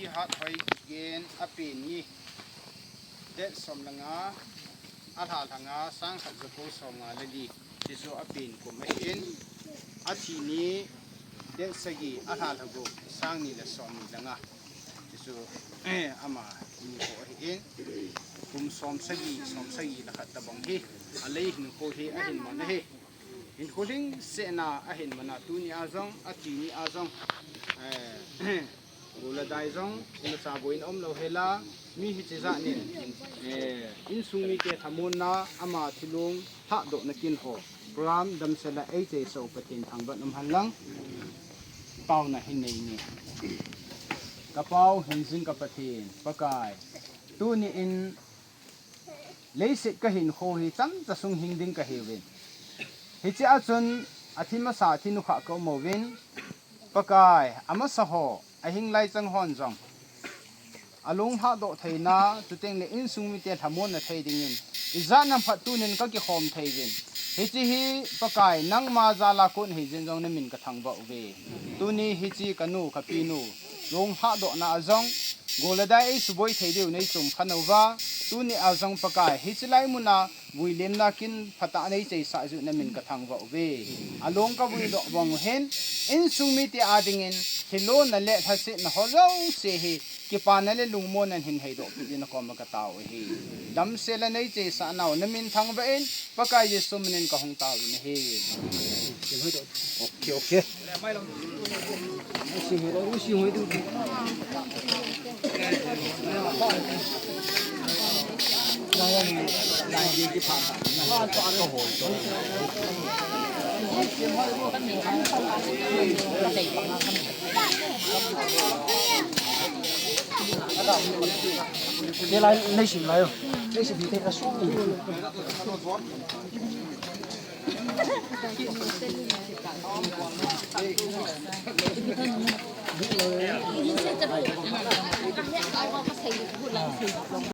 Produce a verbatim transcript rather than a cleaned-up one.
Hathoi Kigen apen ni, date som le nga, alha le nga, sang khat jako som nga le li, hichu apen kum ahin, athi ni, date sagi, alha le gup, sang ni le som ni le nga, hichu, eh, ama nikho ahin, kum som sagi, som sagi le khat tabang hi, alei hinkho hi ahin man ahi. Hinkho lhingsetna ahin man a, tuni a jong, athi ni a jong, eh, gol le dai jong, imacha boina umlou hela, mi hiche jat nin, eh, insung mite lhamonna, ama thilong lhahdohna kin ho, program damsel a eicheisah u Pathen thangvah in umhen lang, taona hin nei inge. Ka Pau hingjing ka Pathen, Pakai, tuni in leiset ka hinkho hi chamcha sung hing ding ka hiuvin. Hiche a chun athi masa, athi nukha ka um uvin. Pakai, amasa ho, ahing lai chang hon jong alung lhahdoh theina, chuteng le insung mite lhamonna thei dingin, ijat ham khat tunin ka kikhom thei uvin. Hiche hi, Pakai, nangma jal a kon hijeh in jong na min ka thangvah uve. Tuni hiche ka nu, ka pinu, long lhahdohna a jong, gol le dai eisuboi thei diu nei chom kha nauva, tuni a jong Pakai, hiche lai mun a, vuilemna kin phatah a nei cheisah jeh u na min ka thangvah uve. Along ka vuidoh bang u hin, insung mite a dingin, thilona le lhasetna ho jouse hi, kipana le lungmonna in hin heidoh peh dingin na koma ka tao u ahi. Damsel a nei cheisah nau na min thangvah in, Pakai Jesu minin ka hung tao u ahi. Okay, okay. Te lai, nei sim lai o. Nei sim te ka su.